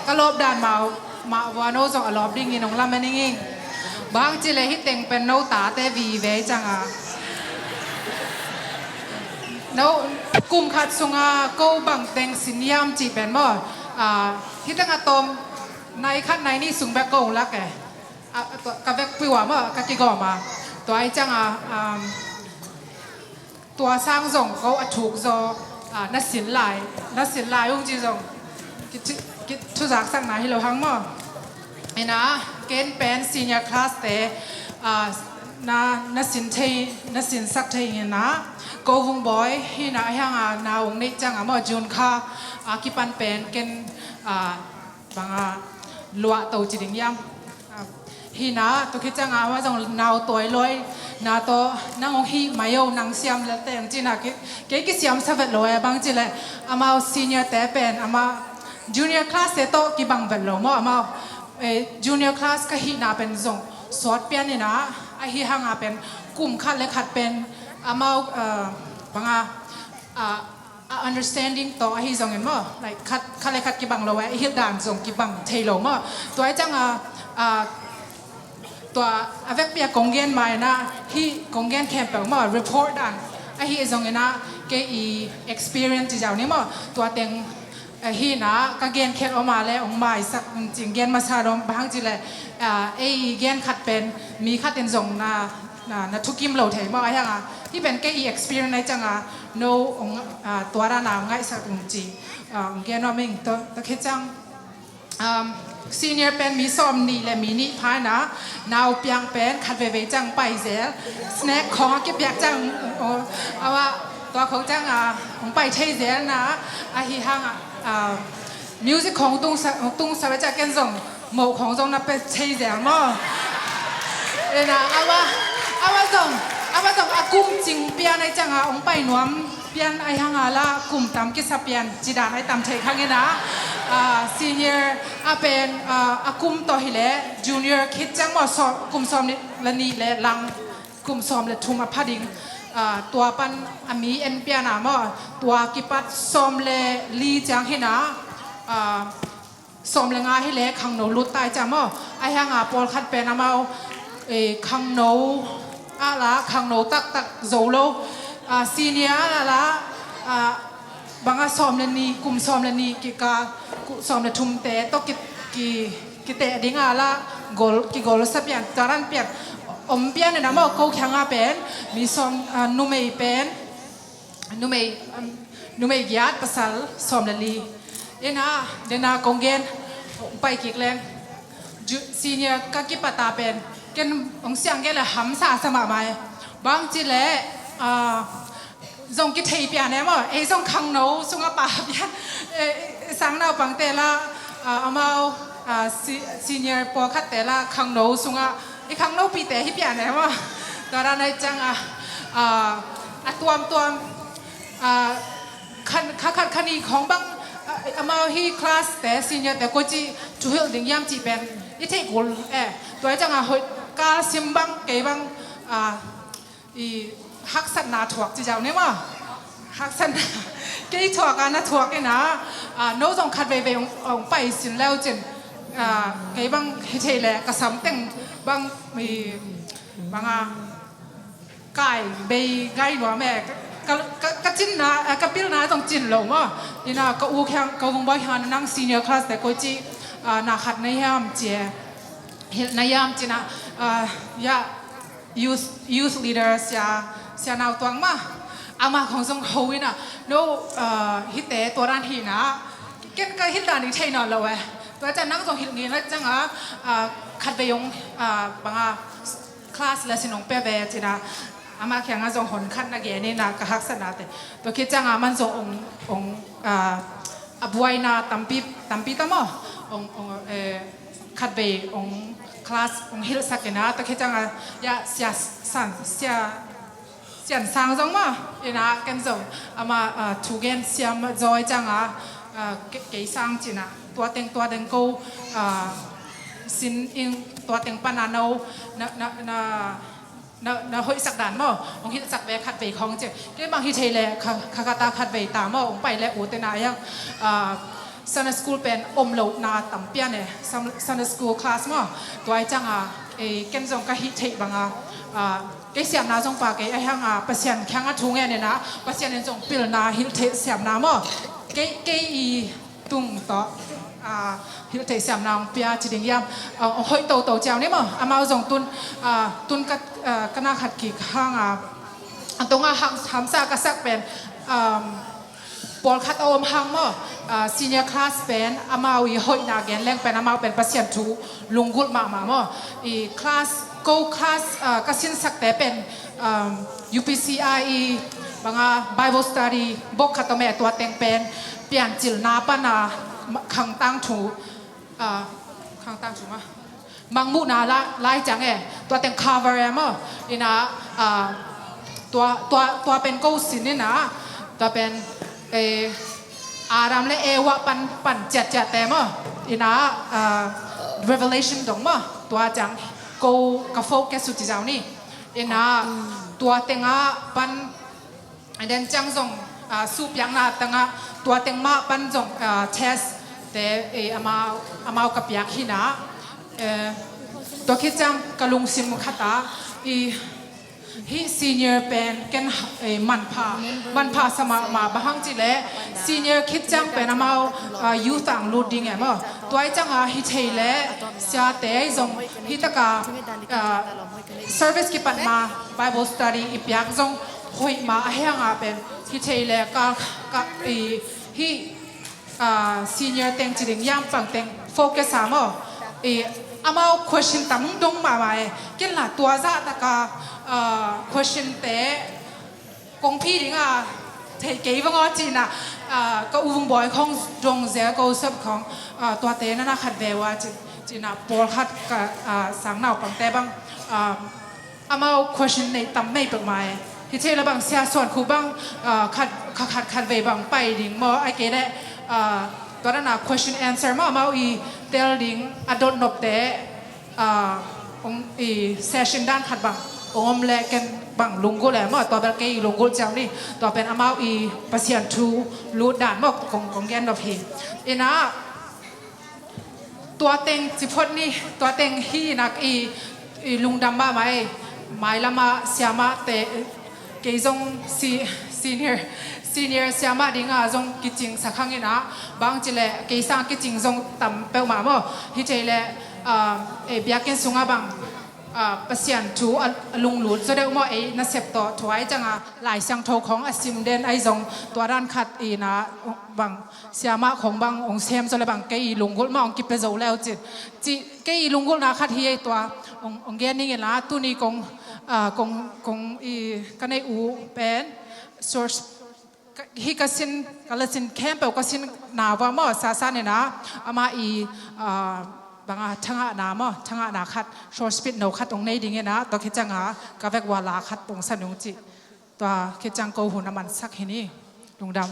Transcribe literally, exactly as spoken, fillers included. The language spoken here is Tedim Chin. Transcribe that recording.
Ka lawp dan mah, mah vua no zong a lawp dingin hong lamen ing. Bang ci leh hih teng pen no tate vive cianga, no kum khat sunga ko bang teng sin hiam cih pen maw, ah, hih teng a tawm nai khat nai nih sung bek ko hong lak e. Ah, tua, ka vekpi ua maw, ka kigawm a. Tua ahih cianga, um, tua sang zong ko a thuk zaw, ah, na sin lai, na sin lai ung ci zong ki thu, ki thuzaksakna hi lo hang maw. Ina, ken pen senior class te, ah, na, na sin thei, na sinsak thei ina, ko vung bawi hina hianga na ung neih cianga maw, June kha, ah, kipan pen ken, ah, banga luah to ci ding hiam. Ah, hina, tua khit cianga amah zong nau tawi lawi na tawh nang hong hih mai o, nang siam lel teng cina ki, kei kisiamsa vet lo e, bang ci leh amau senior te pen amah junior class te tawh kibang vet lo maw, amau, eh, junior class ka hihna pen zong sawt pian ina, ahi hanga pen kum khat le khat pen amau, eh, banga, ah, a understanding tawh ahi zongin maw, like, khat, khat le khat kibang lo e, i hilh dan zong kibang thei lo maw. Tua ahih cianga, ah, tua a vekpi a kong gen ma ina, hih kong gen khempeuh maw, report dan ahi zongina, kei i experience ci ziau ni maw, tua teng, eh, hina ka gen khet om a le hong maisak, um, cing gen masa dong, bang hang ci leh, ah, ei i gen khat pen mi khat in zong na, na, na thukim lo thei maw, ahi hanga hih pen kei i experience ahi cianga, no hong, ah, tua dana hong ngaihsak ung ci, ah, hong gen om ing. Tua, tua khit ciang, um, senior pen mi sawm nih le mi nih pha ina, nau piang pen khat veivei ciang pai zel, snack khawng a kipiak ciang, oh, awa, tua khawng cianga hong pai thei zel na, ahi hanga, ah, music khawng tungsa, tungsa ve ciang ken zong moh khawng zong na pe thei zel maw. Ina, awa, awa zong, awa zong a kum cing pian ahi cianga hong pai nuam pian ahi hanga la kum tam kisa pian ci dan ahi tam thei khang ina, ah, senior a pen, ah, a kum tawh hi leh junior khit ciang maw, sawm, kum sawm le nih le lang, kum sawm le thum a pha ding, ah, tua pan a mi en pian a maw, tua kipat sawm le li ciang hina, ah, sawm le nga hi leh khangno lut tai ciang maw. Ahi hanga pawlkhat pen amau, eh, khangno ah la, khangno taktak zo lo, ah, senior ah la la, ah, banga sawm le nih, kum sawm le nih kikal, ku-, sawm le thum te tawh ki, ki, kiteh dinga la gol, kigolsa pian, karan pian om pian ina maw, ko kianga pen mi sawm, ah, numei pen, numei, um, numei giat, pasal sawm le li. Ina, dena kong gen, hong pai kik leng, ju-, senior ka kipata pen ken hong siang gen le hamsa sa mahmah e. Bang ci leh, ah, zong kithei pian e maw, ei zong khangno sunga pa pian, eh, sang naupang te la, ah, amau, ah, si-, senior pawlkhat te la khangno sunga, i khangno pi te hi pian e maw. Tua dan ahi cianga, ah, a tuamtuam, ah, khan, kha khat kha nih khawng bang, ah, amau hi class te, senior te koici thuhilh ding hiam cih pen i theih kul e. Tua ahi cianga hoih kal sim bang, kei bang, ah, i haksatna thuak ci ziau ni maw. Haksatna kei thuak a na thuak ina, ah, no zong khat veivei hong, hong pai sin leu cin, ah, kei bang hi thei leh ka sam teng bang, i, banga kai bei gai nuam e. Ka, ka, ka cinna, ah, ka pilna zong cin lo maw. Ina ka u kiang, ka vung bawi kiang nang senior class te koici, ah, na khat na hiam ci e. Hilh na hiam cina, ah, ya, youth, youth leader sia, sia nau tuang ma. Ama khong zong ho ina, no, ah, hite tua dan hina, ken ka hilh dan i thei nawn lo e. Tua ciang nang zong hilh ngei na cianga, ah, khat vei hong, ah, banga class lesson hong pia ve cina, ama kianga zong hon khat na gen ina ka haksatna te. Tua khit cianga man zong hong, hong, ah, a buaina tampi, tampi ta maw. Hong, hong, eh, khat vei hong class hong hilhsak ina, tua khit cianga, ya, sia san, sia, sian sang zong maw, ina ken zong ama, ah, thu gen siam zaw cianga, ah, ke-, kei sang cina, tua teng, tua teng ko, ah, sin ing, tua teng pana no, na, na, na, na, na hoihsak dan maw, hong hilhsak ve khat vei khawng ci. Kei bang hi thei leh kha, kha, kha ta khat vei ta maw, hong pai leh u te na yang, ah, Sunday school pen om lohna tampi a ne, Sun- Sunday school class maw. Tua i canga, eh, ken zong ka hih theih banga, ah, kei siamna zong pa kei a hianga Pasian kianga thu ngenina, Pasian in zong pilna hilh theih siamna maw. Kei, kei i tung tawh, ah, hilh theih siamna hong pia ci ding hiam, ah, hong hoih toto ciau ni maw. Amau zong tun, ah, tun ka, ah, ka na khat kik hanga, a tunga ham- hamsa ka sak pen, um, pawlkhat a om hang maw, ah, senior class pen amau i hoihna gen leng pen amau pen Pasian thu lunggulh mahmah maw. I class, ko class, ah, ka sinsakte pen, um, U P C I i banga Bible study bok khat om e, tua teng pen piancilna pana ma- khangtang thu, ah, khangtang thu maw, mangmuhna la- lai ciang e, tua teng cover e maw. Ina, ah, tua, tua, tua pen ko sin ina, tua pen, eh, Adam le Eva pan, pan ciatciatte maw. Ina, ah, Revelation dong maw. Tua ciang ko ka focus uh ci zau ni. Ina, tua tenga pan And then ciang zong, ah, suhpiakna tangah tua teng mah pan zong, ah, test te, eh, amau, amau ka piak hina. Eh, tua khit ciang ka lungsim khata i hih senior pen ken, eh, manpha, manpha sa mahmah, bang hang cileh senior khit ciang pen amau, ah, youth ang lut ding e maw. Tua i canga hi thei le siate zong hi taka, ah, service kipat ma Bible study i piak zong hoih ma a hianga pen hi thei le ka, ka i, hi, ah, senior teng ci ding hiam, pang teng focus a maw. I amau question tam dong mahmah e. Ken la tua zah taka, ah, question te kong phi dinga thei kei vang aw cina, ah, ka uvung bawi khong dong zel ko sep khong, ah, tuate nana khat ve ua ci, cina pawlkhat ka, ah, sang naupangte bang, ah, amau question nei tam mei pek mai. Hi thei la bang sia suan khu bang, ah, khat, khat, khat, khat vei bang pai ding maw, ai kei le, ah, tua dana question answer maw amau i tel ding a dot nopte, ah, ong, i session dan khat bang ong om le ken bang lunggulh e maw, tua bel kei i lunggulh ciau ni, tua pen amau i Pasian thu lut dan maw kong, kong gen nop hi. Ina, tua teng ci phot ni, tua teng hi nak i, i lungdam mahmah e, mailama siamahte, kei zong si-, senior, senior siamah dinga zong kicing sakhang ina, bang cileh kei sang kicing zong tam peuhmah maw. Hi thei le, ah, eh, biakinn sunga bang, ah, Pasian thu a, a lunglut zaw deuh maw, ei nasep tawh thuai canga Lai Siangtho khong a sim den ai zong tua dan khat ina bang siamah khong bang ong sem zaw le bang kei i lunggulh mah ong kipia zo leu cin. Ci, kei i lunggulhna khat hi ei tua ong, ong gen ning ina tuni kong, ah, kong, kong i ka nei u pen source ka, hi ka sin, ka la sin khempeuh ka sin na va maw, sa sa nina ama i, ah, banga thangahna maw, thangahna khat, source bit no khat ong nei ding ina, tua khit cianga ka vek ua la khat ong sa nung ci. Tua khit ciang ko hun a mansak hi ni. Lungdam.